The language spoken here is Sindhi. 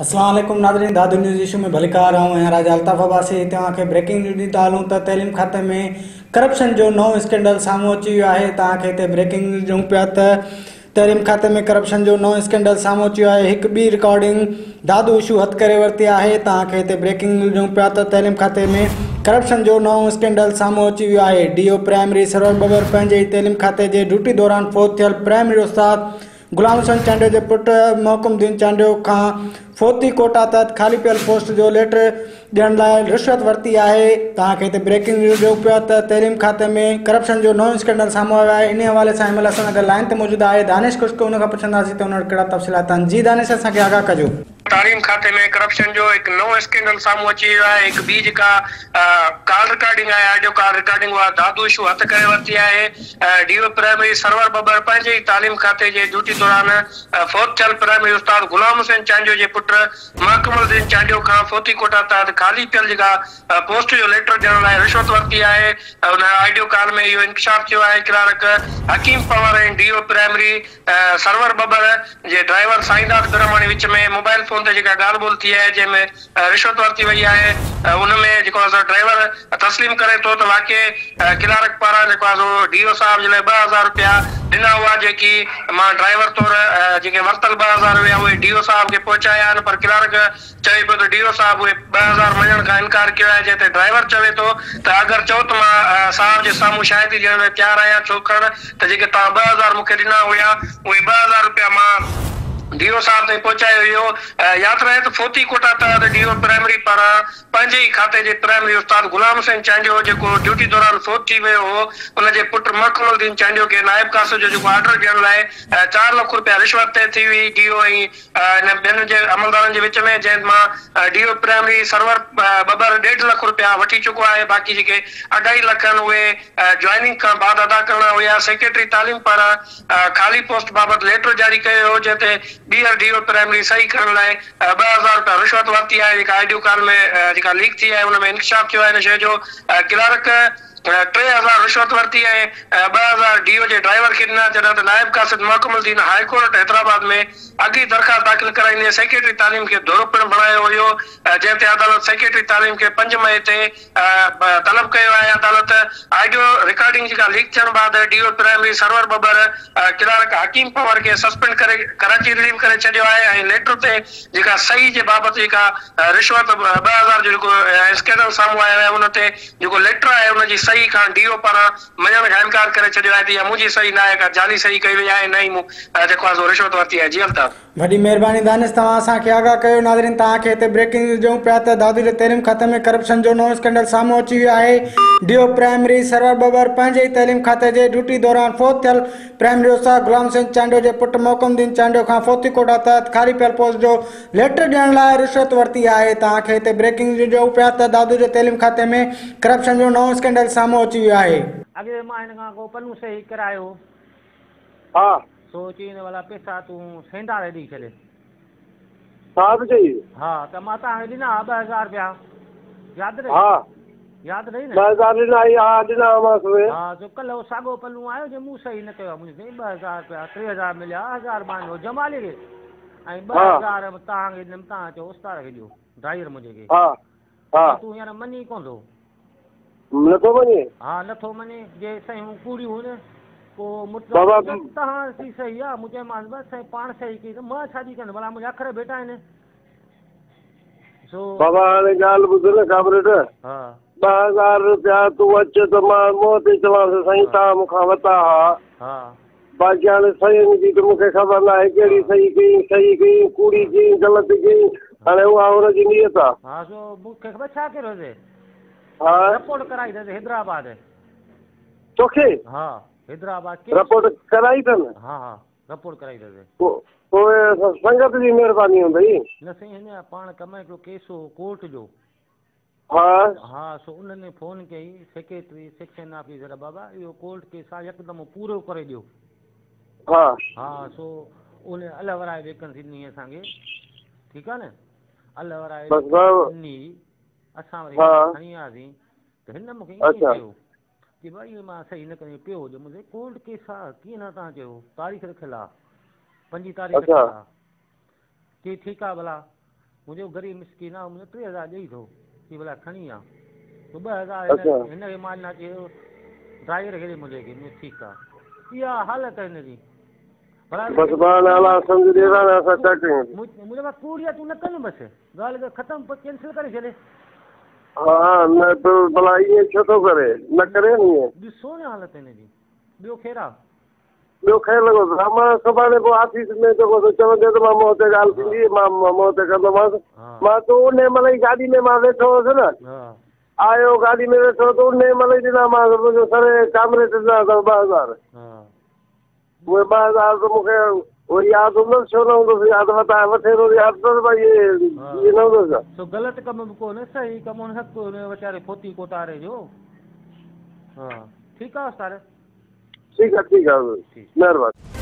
اسلام عليڪم ناظرين دادو نيوز اشو ۾ ڀليڪار آئون آهيان راجا الطاف عباسي هتي اوهان کي بريڪنگ نيوز ڏيندا هلون ته تعليم کاتي ۾ ڪرپشن جو نئون اسڪينڊل سامهون اچي ويو آهي توهان کي هتي بريڪنگ نيوز ڏيون پيا ته تعليم کاتي ۾ ڪرپشن جو نئون اسڪينڊل سامهون اچي ويو آهي هڪ ٻي رڪارڊنگ دادو اشو هٿ ڪري ورتي آهي توهان کي هتي بريڪنگ نيوز ڏيون پيا ته تعليم کاتي ۾ ڪرپشن جو نئون اسڪينڊل سامهون اچي ويو آهي D O primary Sarwar Babbar پنهنجي ئي تعليم کاتي جي ڊيوٽي دوران فوت ٿيل پرائمري استاد غلام حسين چانڊيو جي پٽ محڪم الدين چانڊيو کان فوتي ڪوٽا تحت خالي پيل پوسٽ جو ليٽر ڏيڻ لاء رشوت ورتي آهي. توهان کي هتي بريڪنگ نيوز ڏيون پيا ته تعليم کاتي ۾ ڪرپشن جو نئون اسڪينڊل سامهون آيو آهي انهي حوالي سان هن مهل اسان سان گڏ لائين تي موجود آهي دانش خشڪ ان کان پڇنداسين ته ان وٽ ڪهڙا تفصيلات آهن جي دانش اسان کي آگاهه ڪجو. تعليم کاتي ۾ ڪرپشن جو هڪ نئون اسڪينڊل سامهون اچي ويو آهي هڪ ٻي جيڪا ڪال رڪارڊنگ آهي آڊيو ڪال رڪارڊنگ اها دادو اشو هٿ ڪري ورتي آهي D O primary Sarwar Babbar پنهنجي ئي تعليم کاتي جي ڊيوٽي دوران فوت ٿيل پرائمري استاد غلام حسين چانڊيو جي پٽ محڪم الدين چانڊيو کان فوتي ڪوٽا تحت خالي پيل جيڪا پوسٽ جو ليٽر ڏيڻ لاء رشوت ورتي آهي ان آڊيو ڪال ۾ اهو انڪشاف ٿيو آهي clerk Hakeem Panhwar ۽ D O primary Sarwar Babbar جي ڊرائيور سائينداد برهماڻي وچ ۾ موبائل فون تي جيڪا ڳالهه ٻولهه ٿي آهي جنهن ۾ رشوت ورتي وئي آهي ان ۾ جيڪو آهي سو ڊرائيور تسليم ڪري ٿو ته واقعي ڪلارڪ پاران جيڪو آهي سو ڊي او صاحب جي لاء 2000 رپيا ڏنا هئا جيڪي مان ڊرائيور طور جيڪي ورتل 2000 هيا اهي ڊي او صاحب کي پهچايا آهن پر ڪلارڪ چوي پيو ته ڊي او صاحب اهي 2000 مڃڻ کان انڪار ڪيو آهي جنهن تي ڊرائيور چوي ٿو ته اگر چئو ته مان صاحب جي سامهون شاهدي ڏيڻ لاء تيار آهيان ڇوڪاڻ ته جيڪي توهان 2000 مون کي ڏنا هيا اهي 2000 رپيا مان ڊي او صاحب تائين پهچايو هيو. ياد رهي ته فوتي ڪوٽا تحت ڊي او پرائمري پاران پنهنجي ئي کاتي جي پرائمري استاد غلام حسين چانڊيو جيڪو ڊيوٽي دوران فوت ٿي ويو هو ان جي پٽ محڪم الدين چانڊيو کي نائب قاصد جو جيڪو آرڊر ڏيڻ لاء 4 لک رپيا رشوت طئي ٿي هئي ڊي او ۽ ۽ ٻين جي عملدارن جي وچ ۾ جنهن مان D O primary Sarwar Babbar ڏيڍ لک رپيا وٺي چڪو آهي باقي جيڪي اڍائي لک آهن اهي جوائننگ کان بعد ادا ڪرڻا هيا سيڪريٽري تعليم پاران خالي پوسٽ بابت ليٽر جاري ڪيو ويو جنهن تي ٻيهر ڊي او پرائمري صحيح ڪرڻ لاء 2000 رپيا رشوت ورتي آهي جيڪا آڊيو ڪال ۾ جيڪا ليڪ ٿي آهي ان ۾ انڪشاف ٿيو آهي ان شيء جو ڪلارڪ 3000 رشوت ورتي ۽ 2000 ڊي او جي ڊرائيور کي ڏنا جڏهن ته نائب قاصد محڪم الدين هاء ڪورٽ حيدرآباد ۾ اڳ ئي درخواست داخل ڪرائيندي سيڪريٽري تعليم کي ڌر پڻ بڻايو هيو جنهن تي عدالت سيڪريٽري تعليم کي 5 مئي تي طلب ڪيو آهي عدالت آڊيو رڪارڊنگ جيڪا ليڪ ٿيڻ بعد D O primary Sarwar Babbar clerk Hakeem Panhwar کي سسپينڊ ڪري ڪراچي رليو ڪري ڇڏيو آهي ۽ ليٽر تي جيڪا صحيح جي بابت جيڪا رشوت 2000 جو جيڪو اسڪينڊل سامهون آيو آهي ان تي جيڪو ليٽر آهي ان جي صحيح کان ڊي او پاران مڃڻ کان انڪار ڪري ڇڏيو آهي ته اها منهنجي صحيح نه آهي ڪا جعلي صحيح ڪئي وئي آهي نه ئي مون جيڪو آهي سو رشوت ورتي آهي جي الطاف. وڏي مهرباني دانش توهان اسان کي آگاهه ڪيو ناظرين توهان کي هتي بريڪنگ نيوز ڏيون پيا ته دادو جي تعليم کاتي ۾ ڪرپشن جو نئون اسڪينڊل سامهون اچي ويو آهي ڊي او پرائمري سرور ٻٻر پنهنجي ئي تعليم کاتي جي ڊيوٽي دوران فوت ٿيل پرائمري استاد غلام حسين چانڊيو جي پٽ محڪم الدين چانڊيو کان فوتي ڪوٽا تحت خالي پيل پوسٽ جو ليٽر ڏيڻ لاء رشوت ورتي آهي توهان کي هتي بريڪنگ نيوز ڏيون پيا ته دادو جي تعليم کاتي ۾ ڪرپشن جو نئون اسڪينڊل سامهون اچي ويو آهي. اڳي مان هن کان ڪو پنو صحيح ڪرايو هو. ها. سو چيائين ته ڀلا پئسا تون سينڊار ڏئي ڇڏ. صاحب چئي. ها ته مان توهان کي ڏنا ها 2000 رپيا. ياد رهي؟ ها. ياد رهي نه؟ 2000 ڏنا هئي ها ڏنا هئامانس اهي. ها سو ڪلهه اهو ساڳو پنو آيو جي مون صحيح نه ڪيو آهي. مون چيو سائين 2000 رپيا 3000 مليا 1000 مان ڏنو جمالي کي. ۽ 2000 توهان کي ڏنم توهان چئو استاد کي ڏيو ڊرائيور منهنجي کي ها ها ته تون هينئر مڃي ڪونه ٿو. نٿو مڃي؟ ها نٿو مڃي جي صحيحون ڪوڙيون هن پوء مطلب بابا توهان جي صحيح آ مون چيومانس بس سائين پاڻ صحيح ڪئي ته مان ڇا جي ڪندس ڀلا منهنجا اکر ڀيٽا آهن سو بابا هاڻي ڳالهه ٻڌ نه ڪامريڊ ها 2000 رپيا تون اچ ته مان منهن تي چوانس سائين توهان مون کان ورتا ها ها باقي هاڻي صحيحن جي ته مون کي خبر ناهي ڪهڙي صحيح ڪئي، صحيح ڪئي، ڪوڙي ڪئي، غلط ڪئي، هاڻي اها هن جي نيت آ. ها سو مون کي خبر ڇا ڪيو اٿس؟ ها. رپورٽ ڪرائي اٿس حيدرآباد. توکي؟ ها حيدرآباد ڪيس. رپورٽ ڪرائي اٿن؟ ها ها رپورٽ ڪرائي اٿس. پوء سنگت جي مهرباني هوندئي. نه سائين هن پاڻ ڪم هڪڙو ڪيس هو ڪورٽ جو. ها. ها سو انهن فون ڪئي سيڪريٽري سيڪشن آفيسر بابا اهو ڪورٽ ڪيس آ يڪدم پورو ڪري ڏيو. ها. ها سو ان الله ورائي ويڪنسي ڏني اسان کي ٺيڪ آ نه الله ورائي ڏني اسان وري کڻي آياسين ته هن مونکي ائين چيو ڪي ڀائي اهو مان صحيح نه ڪيو پيو هجي مون چيو ڪورٽ ڪيس آ ڪيئن نه توهان چيو تاريخ رکيل آ 5 تاريخ رکيل آ چي ٺيڪ آ ڀلا. مون چيو غريب مسڪين آ مون 3000 ڏئي ٿو چي ڀلا کڻي آ پوء 2000 هن کي مان ڏنا چي ڊرائيور کي ڏي منهنجي کي مون ٺيڪ آ اها حالت آهي هن جي بس ڀاڻ الله سمجهه ڏي ڀاڻ اسان ڇا ڪيون مون چيو مان ڪوڙي آ تون نه ڪر بس ڳالهه ختم پوء ڪينسل ڪري ڇڏي ها نه ته ڀلا ائين ڇو ٿو ڪري نه ڪري نه ائين ڏسو نه حالت هن جي ٻيو خير آ ٻيو خير لڳو ها مان سڀاڻي پوء آفيس ۾ جيڪو سو چوندي ته مان منهن تي ڳالهه ٿيندي مان منهن تي ڪندومانس مان تو انهي مهل ئي گاڏي ۾ مان ويٺو هوس نه آيو گاڏي ۾ ويٺو ته انهي مهل ئي ڏنامانس منهنجو سر ڪامريڊ ڏنا اٿو 2000 اهي 2000 ته مون کي وري ياد هوندس ڇو نه هوندس ياد وتان وٺي ٿو ياد اٿس ڀائي اهي نه هوندس ڇا. سو غلط ڪم به ڪونه صحيح ڪم هن حق هن ويچاري فوتي ڪوٽاري جو ها ٺيڪ آ استاد. ٺيڪ آ ٺيڪ آ مهرباني.